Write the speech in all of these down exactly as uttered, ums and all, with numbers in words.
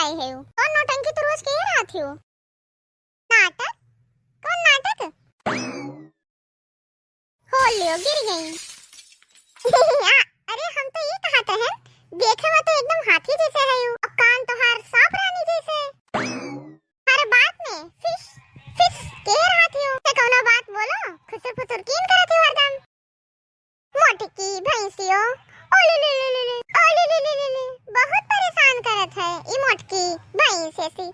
है। कौन नौटंकी तू रोज के रहत हो? नाटक? कौन नाटक? हो लियो, गिर गई। आ, अरे हम तो ये कहत हैं, देखे में तो एकदम हाथी जैसे है यू, और कान तोहार सांप रानी जैसे। हर बात में फिस, फिस के रहत हो, ते कौनो बात बोलो, खुसुर फुसुर कीन करत हो हरदम। मोटकी भैंसियो, ओ ले ले ले ले ले, ओ ले ले ले ले ले, बहुत परेशान करत है ई मोटकी भैंस ऐसी।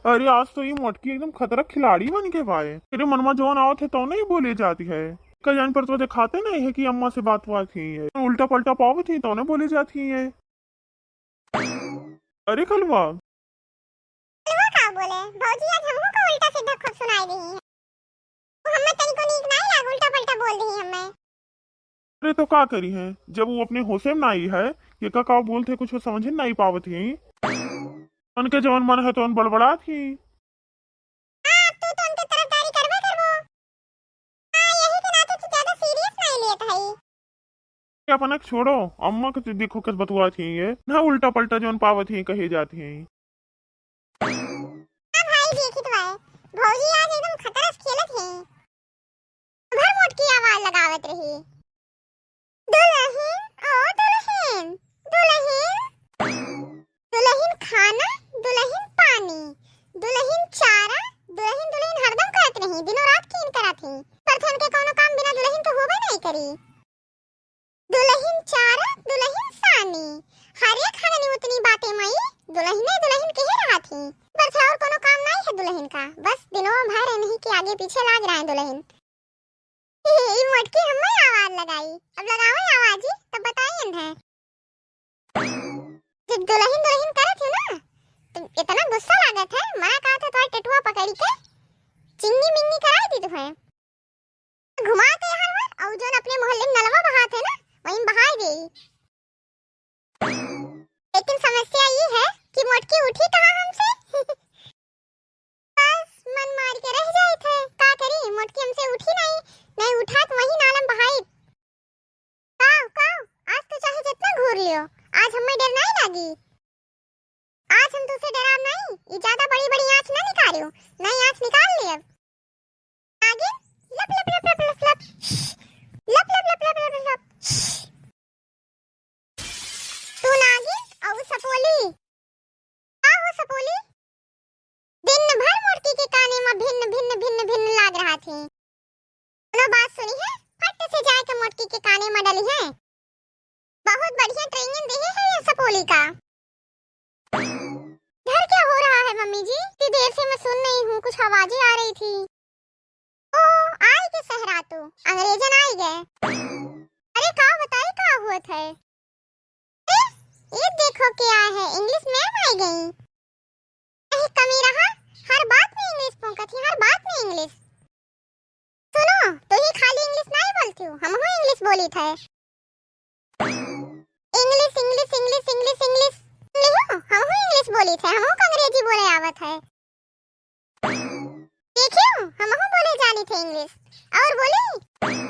अरे आज तो ई मोटकी एकदम खतरा खिलाड़ी बन के बाए। तेरे मनमा जौन आवत है तौने ही बोले जाती है। कई जान पर तो देखाते नहीं है कि अम्मा से बात बात ही है, उल्टा पलटा पावत ही तौने बोले जाती है। अरे कलवा। कलवा का बोले? भौजी आज हमहू का उल्टा सीधा खूब सुनाई दी है। वो हमें तनिको नीक नहीं लाग, उल्टा पलटा बोल दी हमें। अरे तो का करी है, जब वो अपने होशे में नहीं है, ये का का बोलते कुछ समझ नहीं पावत ही। उनके जवन मन है तो उन बड़बड़ात ही। हाँ, अब तू तो उनके तरफदारी करबे करबो। हाँ, यही के नाते तू ज्यादा सीरियस नहीं लेत हई। ये अपना छोड़ो, अम्मा के तो देखो किस बतुआ थी ये, ना उल्टा पलटा जौन पावत ही कहे जाती हैं। हाँ भाई, देखी तो है, भौजी आज एकदम खतरस खेलत है। भर मोटकी आवाज लगावत रही, दुलहिन, ओ दुलहिन, दुलहिन, दुलहिन खाना, दुलहिन पानी, दुलहिन चारा, दुलहिन, दुलहिन हरदम करत रही, दिनों रात कीन करत ही। पर थन के कौनो काम बिना दुलहिन के होबे नहीं करी। दुलहिन चारा, दुलहिन सानी, हर एक हगनी उतनी बातें मई, दुलहिने दुलहिन कहे रहत ही। पर से और कौनो काम नहीं है दुलहिन का, बस दिनों भर इन्हीं के आगे पीछे लाग रहा है दुलहिन। ई मोटकी हम्मे आवाज लगाई, अब लगावे आवाज ही, तब बताई इन्हें। जब दुलहिन दुलहिन करत हो ना, तो इतना गुस्सा लागत है, मना कहत है तोहर टेटुआ पकड़ी के चिंगी मिंगी कराई दी तुहे। घुमा के यहाँ पर, और जौन अपने मोहल्ले में नलवा बहात है ना, वहीं बहाई दे। लेकिन समस्या ये है कि मोटकी उठी कहाँ हमसे? बस मन मार के रह जाइत है, का करी, मोटकी हमसे उठी नहीं, नहीं उठात वही नालम बहाई। काव, काव, आज तो चाहे जितना घूर लियो, आज हमें डर नहीं लागी। आज हम तुझसे डराब नहीं, ये ज्यादा बड़ी-बड़ी आँच ना निकालियो, नहीं आँच निकाल ले अब। नागिन, लप, लप, लप, लप, लप, लप, श्श, लप, लप, लप, लप, लप, लप, श्श। तू नागिन और सपोली, का हो सपोली? दिन भर मोटकी के काने में भिन्न, भिन्न, भिन्न, भिन्न लाग रहा थी। कोनो बात सुनी है, फट से जाए के मोटकी के काने में डली है। बहुत बढ़िया ट्रेनिंग दी है ये सपोली का। घर क्या हो रहा है मम्मी जी? इतनी देर से मैं सुन रही हूँ, कुछ आवाजें आ रही थी। ओ, आई के सहरा तू, अंग्रेजन आई गए। अरे का बताई का हुआ था? ए, ये देखो क्या है, इंग्लिश मैम आई गई। नहीं कमी रहा, हर बात में इंग्लिश पोंकत ही, हर बात में इंग्लिश। सुनो, तू ही खाली इंग्लिश नहीं बोलती हो, हम हो इंग्लिश बोली थे। इंग्लिश, इंग्लिश, इंग्लिश, इंग्लिश, इंग्लिश। नहीं हो, हम हो इंग्लिश बोली थे, हम हो अंग्रेजी बोले आवत है। देखियो, हम हो बोले जानी थे इंग्लिश। और बोली?